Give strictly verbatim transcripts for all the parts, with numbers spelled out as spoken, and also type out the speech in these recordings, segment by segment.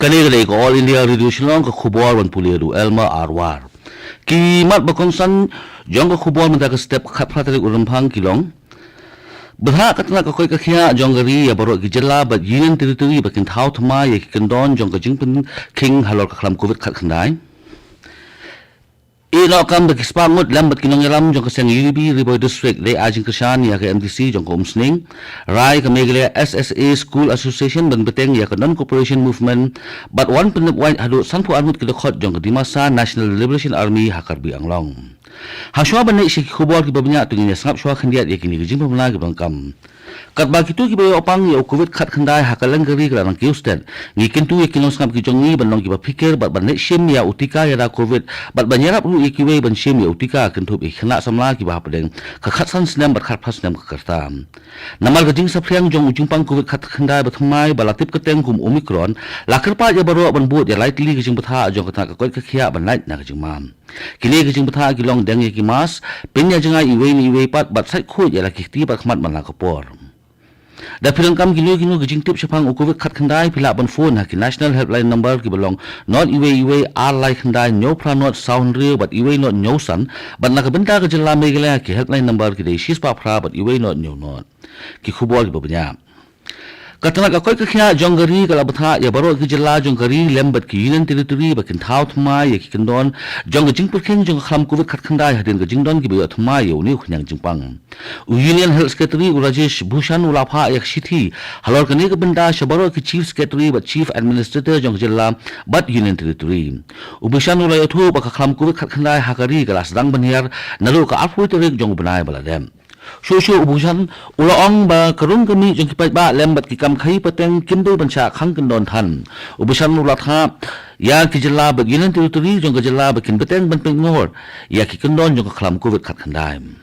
Kane ka dei ka All India Radio Shillong, ka khubor ban pule da u Elmer Arwar. Ki mat ba kongsan jong ka khubor mynta ka step khatphra tarik u Rymphang ki long: Bthah ka tnat ka koit ka khiah jong ka ri ïa baroh ki jylla bad Union Territory ba kin thaw thymmai ïa ki kyndon jong ka jingpynkhing halor ka khlam Covid khatkhyndai. Ïeh noh kam da ki spah ngut lem bad ki nongïalam jong ka seng U D P Ri Bhoi District, dei ai jingkyrshan ïa ka M D C jong ka Umsning. Rai ka Meghalaya S S A School Association ban bteng ïa ka Non Cooperation Movement bad wan pyndep wait haduh sanphew ar ngut ki dkhot jong ka Dimasa National Liberation Army ha Karbi Anglong. Hashwa ban leit sha ki khubor kiba bniah, to ngin ïa sngap shwa khyndiat ïa kine ki jingpynbna kiba donkam. Katba kito kiba ïoh pang ïa u Covid khatkhyndai ha kylleng ka ri ki la nang kiew stet, ngi kyntu ïa ki nongsngap ki jong ngi ban long kiba phikir bad ban leit shim ïa u tika ïada Covid bad ban ïarap ruh ïa kiwei ban shim ïa u tika, kynthup ïa ki khynnah samla kiba hapdeng ka khatsan snem bad khatphra snem ka rta. Namar ka jingsaphriang jong u jingpang Covid khatkhyndai bathymmai ba la tip kyrteng kum Omicron, la kyrpad ïa baroh ban bud ïa lai tylli ka jingbthah jong ka tnat ka koit ka khiah ban lait na ka jingma. Kine ki jingbthah ki long: deng ïa ki mask, pynïajngai iwei na iwei pat bad sait khuid ïa la ki kti bad khmat man la ka por. Da phi donkam kino kino ki jingtip shaphang u Covid khatkhyndai, phi lah ban phone ha ki National Helpline Number kiba long not iwei iwei ar lai khyndai hynñiew phra not saw hynriew bad iwei not hynñiew san, bad na ka bynta ka jylla Meghalaya ki Helpline Number ki dei shispah phra bad iwei not hynñiew not. Ki khubor kiba bniah. Ka tnat ka koit ka khiah jong ka ri ka la bthah ïa baroh ki jylla jong ka ri lem bad ki Union Territory ba kin thaw thymmai ïa ki kyndon jong ka jingpyrkhing jong ka khlam Covid khatkhyndai hadien ka jingdon kiba ïoh thymmai ïa une u khñiang jingpang. U Union Health Secretary u Rajesh Bhushan u la phah ïa ka shithi halor kane ka bynta sha baroh ki Chief Secretary bad Chief Administrator jong ka jylla bad Union Territory. U Bhushan u la ïathuh ba ka khlam Covid khatkhyndai ha ka ri ka la sdang ban hiar naduh ka arphew tarik jong u bnai ba la dep. Shuh shuh u Bhushan u la ong ba ka rung ka mih jong ki paidbah lem bad ki kam khaïi pateng kim dei ban shah khang kyndon than. U Bhushan u la thah ïa ki jylla bad Union Territory jong ka jylla ba kin bteng ban pynngor ïa ki kyndon jong ka khlam Covid khatkhyndai.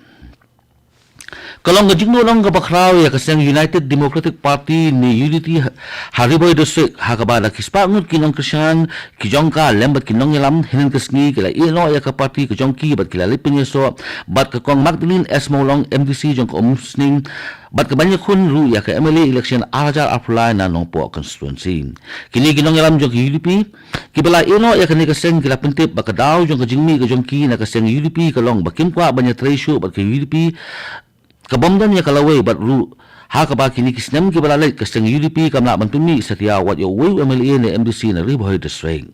Ka long ka jingduhnong kaba khraw ïa ka seng United Democratic Party ne U D T ha, ha Ri Bhoi District, ha kaba da ki spah ngut ki nongkyrshan ki jong ka lem bad ki nongïalam hynnin ka sngi ki la ïeh noh ïa ka party ka jong ki bad ki la leit pynïasoh bad ka Kong Magdalene S Mawlong, M D C jong ka Umsning, bad ka ban ïakhun ruh ïa ka M L A election ar hajar arphew lai na Nongpoh constituency. Kine ki nongïalam jong ka U D P kiba la ïeh noh ïa kane ka seng ki la pyntip ba ka daw jong ka jingmih ka jong ki na ka seng U D P ka long ba kim kwah ban ïatrei shuh bad ka U D P ka bym don ïa ka lawei bad ruh ha kaba kine ki snem kiba la leit ka seng U D P kam lah ban pynmih satia wat ïa uwei u M L A ne M D C na Ri Bhoi District.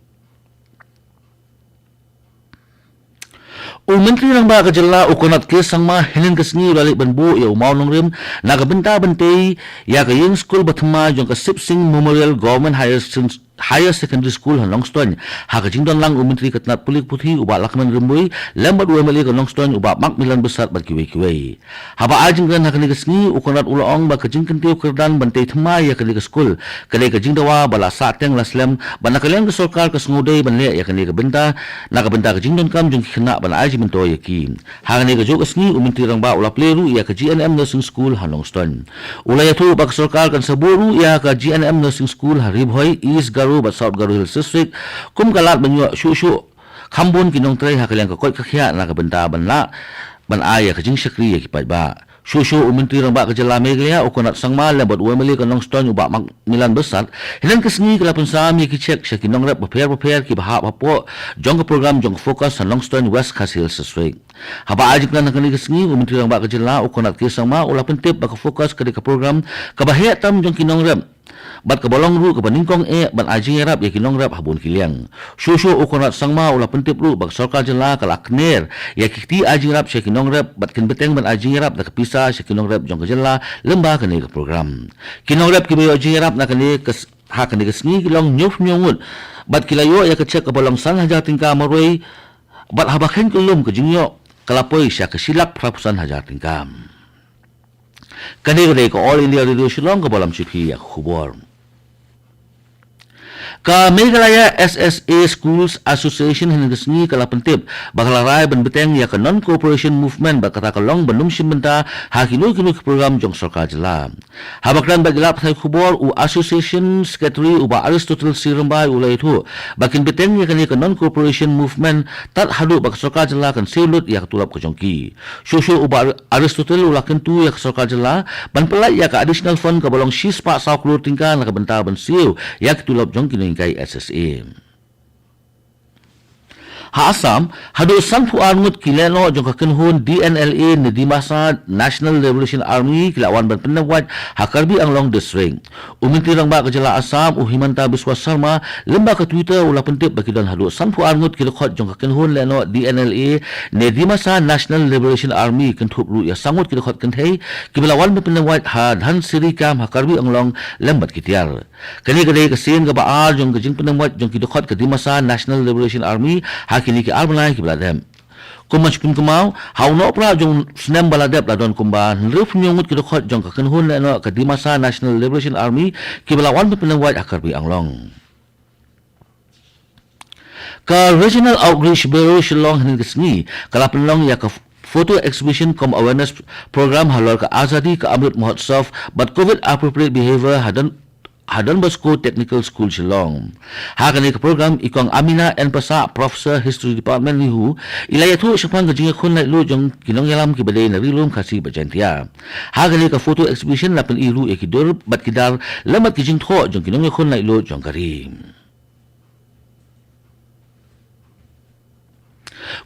U Myntri Rangbah ka jylla u Conrad K Sangma hynnin ka sngi u la leit ban buh ïa u mawnongrim na ka bynta ban tei ïa ka ïing skul bathymmai jong ka Sip Singh Memorial Government Higher Sen-, Higher Secondary School ha Nongstoiñ, ha ka jingdon lang u Myntri ka tnat pule puthi u Bah Lahkmen Rymbui lem bad u M L A ka Nongstoiñ u Bah Macmillan Byrsat bad kiwei kiwei. Haba ai jingkren ha kane ka sngi, u Conrad u la ong ba ka jingkyntiew kyrdan ban tei thymmai ïa kane ka skul ka dei ka jingdawa ba la sahteng la slem, bad na ka liang ka sorkar ka sngewdei ban leh ïa kane ka bynta na ka bynta ka jingdonkam jong ki khynnah ban ai jingmyntoi ïa ki. Ha kane kajuh ka sngi, u Myntri Rangbah u la plie ruh ïa ka G N M Nursing School ha Nongstoiñ. U la ïathuh ba ka sorkar kan sa buh ruh ïa ka G N M Nursing School ha Ri Bhoi, East Garo bad South Garo Hills District kum ka lad ban ïoh shuh shuh kham bun ki nongtrei ha ka liang ka koit ka khiah na ka bynta ban lah ban ai ïa ka jingshakri ïa ki paidbah. Shuh shuh u Myntri Rangbah ka jylla Meghalaya u Conrad Sangma lem bad u M L A ka Nongstoiñ u Bah Macmillan Byrsat hynnin ka sngi ki la pynsam ïa ki cheque sha ki nongrep bapher bapher kiba hap hapoh jong ka program jong ka FOCUS ha Nongstoiñ, West Khasi Hills District. Haba ai jingkren ha kane ka sngi, u Myntri Rangbah ka jylla u Conrad K Sangma u la pyntip ba ka FOCUS ka dei ka program kaba heh tam jong ki nongrep bad kaba long ruh kaba nyngkong eh ban ai jingïarap ïa ki nongrep ha bun ki liang. Shuh shuh u Conrad Sangma u la pyntip ruh ba ka sorkar jylla ka la kner ïa ki kti ai jingïarap sha ki nongrep bad kin bteng ban ai jingïarap da ka pisa sha ki nongrep jong ka jylla lyngba kane ka program. Ki nongrep kiba ïoh jingïarap na kane ka s-, ha kane ka sngi ki long hynñiewphew hynñiew ngut bad ki la ïoh ïa ka cheque kaba long san hajar tyngka marwei, bad haba kheiñ kyllum ka jingïoh ka la poi sha ka shi lak phraphew san hajar tyngka. Kane ka dei ka All India Radio Shillong, kaba lam sha phi ïa ka khubor. Ka Meghalaya S S A Schools Association hynnin ka sngi ka la pyntip ba ka la rai ban bteng ïa ka Non Cooperation Movement bad kata ka long ban ym shim bynta ha kino kino ki program jong sorkar jylla. Haba kren bad ki lad pathai khubor, u Association Secretary u Bah Aristotle C Rymbai u la ïathuh ba kin bteng ïa kane ka Non Cooperation Movement tad haduh ba ka sorkar jylla kan siew lut ïa ka tulop ka jong ki. Shuh shuh u Bah Aristotle u la kyntu ïa ka sorkar jylla ban pyllait ïa ka additional fund kaba long shispah saw klur tyngka na ka bynta ban siew ïa ki tulop jong ki nong K S S A. Ha Assam, haduh sanphew ar ngut ki lehnoh jong ka kynhun D N L A ne Dimasa National Liberation Army ki la wan ban pyndem wait ha Karbi Anglong District. U Myntri Rangbah ka jylla Assam, u Himanta Biswa Sarma, lyngba ka Twitter u la pyntip ba ki don haduh sanphew ar ngut ki dkhot jong ka kynhun lehnoh D N L A ne Dimasa National Liberation Army, kynthup ruh ïa saw ngut ki dkhot kynthei kiba la wan ban pyndem wait ha Dhansiri Camp ha Karbi Anglong lem bad ki tiar. Kane ka dei ka sien kaba ar jong ka jingpyndem wait jong ki dkhot ka Dimasa National Liberation Army ha kine ki ar bnai kiba la dep. Kum ban shu pynkynmaw, ha u Nohprah jong u snem ba la dep la don kumba hynriewphew hynñiew ngut ki dkhot jong ka kynhun lehnoh ka Dimasa National Liberation Army kiba la wan ban pyndem wait ha Karbi Anglong. Ka Regional Outreach Bureau Shillong hynnin ka sngi ka la pynlong ïa ka photo exhibition cum awareness program halor ka Azadi ka Amrit Mahotsav bad Covid appropriate behavior ha Don, ha Don Bosco Technical School Shillong. Ha kane ka program, i Kong Amina N Passah, Professor History Department, NEHU, i la ïathuh shaphang ka jingïakhun laitluid jong ki nongïalam kiba dei na Ri Lum, Khasi bad Jaintia. Ha kane ka photo exhibition la pyni ruh ïa ki dur bad ki dar lem bad ki jingthoh jong ki nongïakhun laitluid jong ka ri.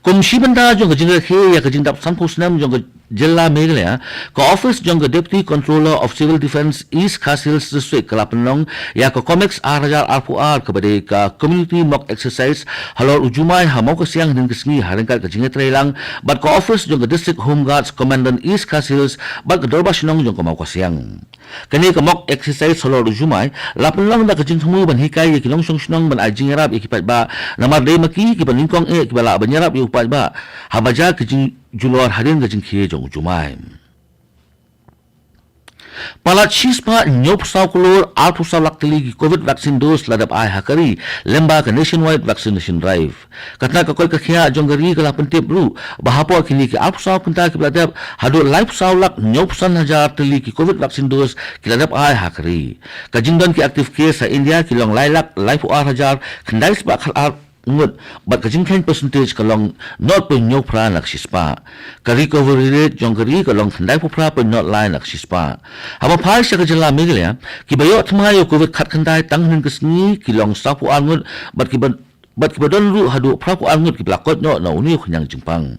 Kum shi bynta jong ka jingrakhe ïa ka jingdap sanphew snem jong ka jylla Meghalaya, ka office jong ka Deputy Controller of Civil Defence East Khasi Hills District ka la pynlong ïa ka COMEX ar hajar arphew ar kaba dei ka Community Mock Exercise halor u Jumai ha Mawkasiang hynnin ka sngi ha ryngkat ka jingïatreilang bad ka office jong ka District Home Guards Commandant East Khasi Hills bad ka Dorbar Shnong jong ka Mawkasiang. Kane ka mock exercise halor u Jumai la pynlong da ka jingthmu ban hikai ïa ki nongshong shnong ban ai jingïarap ïa ki paidbah, namar dei ma ki kiba nyngkong eh kiba lah ban ïarap ïa u paidbah haba jia ka jingjulor hadien ka jingkhie jong u Jumai. Palat shispah hynñiewphew saw klur arphew saw lak tylli ki Covid vaccine dose la dep ai ha ka ri lyngba ka Nationwide Vaccination Drive. Ka tnat ka koit ka khiah jong ka ri ka la pyntip ruh ba hapoh kine ki arphew saw kynta kiba la dep, haduh laiphew saw lak hynñiewphew san hajar tylli ki Covid vaccine dose ki la dep ai ha ka ri. Ka jingdon ki active case ha India ki long lai lak laiphew ar hajar khyndai spah khatar ngut bad ka jingkheiñ percentage ka long nought point hynñiewphra na ka shispah. Ka recovery rate jong ka ri ka long khyndaiphew phra point nought lai na ka shispah. Haba phai sha ka jylla Meghalaya, kiba ïoh thymmai ïa u Covid khatkhyndai tang hynnin ka sngi ki long sawphew ar ngut bad kiba bad kiba don ruh haduh phraphew ar ngut kiba la koit noh na une u khñiang jingpang.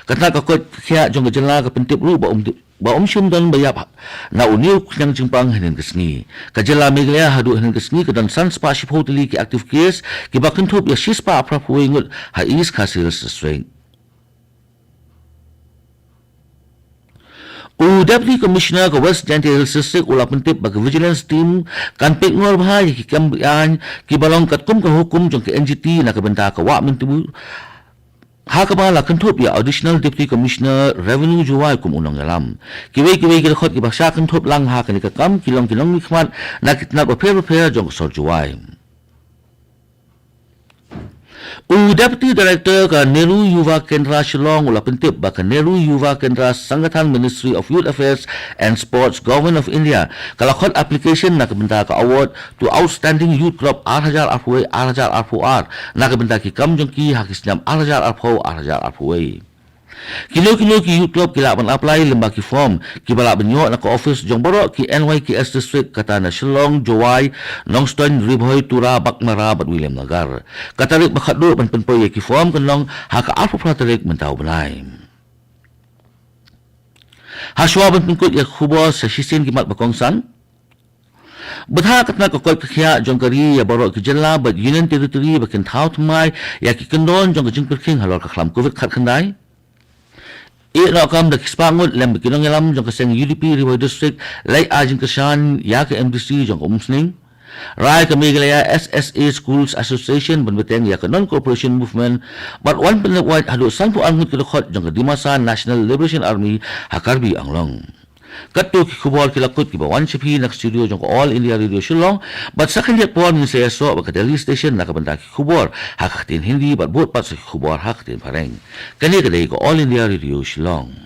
Ka tnat ka koit ka khiah jong ka jylla ka pyntip ruh ba um, ba um shym don ba ïap na une u khñiang jingpang hynnin ka sngi. Ka jylla Meghalaya haduh hynnin ka sngi ka don san spah shiphew tylli ki active case kiba kynthup ïa shispah phraphew wei ngut ha East Khasi Hills District. U Deputy Commissioner ka West Jaintia Hills District u la pyntip ba ka Vigilance Team kan peit ngor bha ïa ki kam beaiñ kiba long katkum ka hukum jong ka N G T na ka bynta ka Wah Myntdu, ha kaba la kynthup ïa Additional Deputy Commissioner Revenue Jowai kum u nongïalam. Kiwei kiwei ki dkhot kiba shah kynthup lang ha kane ka kam ki long ki nongmihkhmat na ki tnat bapher bapher jong ka sor Jowai. U Deputy Director ka Nehru Yuva Kendra Shillong u la pyntip ba ka Nehru Yuva Kendra Sangathan, Ministry of Youth Affairs and Sports, Government of India, ka la khot application na ka bynta ka award to Outstanding Youth Club ar hajar arphew wei ar hajar arphew ar na ka bynta ki kam jong ki ha ki snem ar hajar arphew ar hajar arphew wei. Kino kino ki youth club ki lah ban apply lyngba ki form kiba lah ban ïoh na ka office jong baroh ki N Y K S district, kata na Shillong, Jowai, Nongstoiñ, Ri Bhoi, Tura, Baghmara bad Williamnagar. Ka tarik ba khatduh ban pynpoi ïa ki form kan long ha ka arphew phra tarik mynta u bnai. Hashwa ban pynkut ïa ka khubor, sa shisien ki mat ba kongsan. Bad ha ka tnat ka koit ka khiah jong ka ri, ïa baroh ki jylla bad Union Territory ba kin thaw thymmai ïa ki kyndon jong ka jingpyrkhing halor ka khlam Covid khatkhyndai. Ïeh noh kam da ki spah ngut lem bad ki nongïalam jong ka seng U D P Ri Bhoi District, leit ai jingkyrshan ïa ka M D C jong ka Umsning. Rai ka Meghalaya S S A Schools Association ban bteng ïa ka Non-Cooperation Movement bad wan pyndep wait haduh sanphew ar ngut ki dkhot jong ka Dimasa National Liberation Army ha Karbi Anglong. Katto ki khubor ki la kut kiba wan sha phi na ka studio jong ka All India Radio Shillong, bad sa khyndiat por ngin sa ïasoh bad ka Delhi Station na ka bynta ki khubor ha ka ktien Hindi bad bud pat sa ki khubor ha ka ktien Phareng. Kane ka dei ka All India Radio Shillong.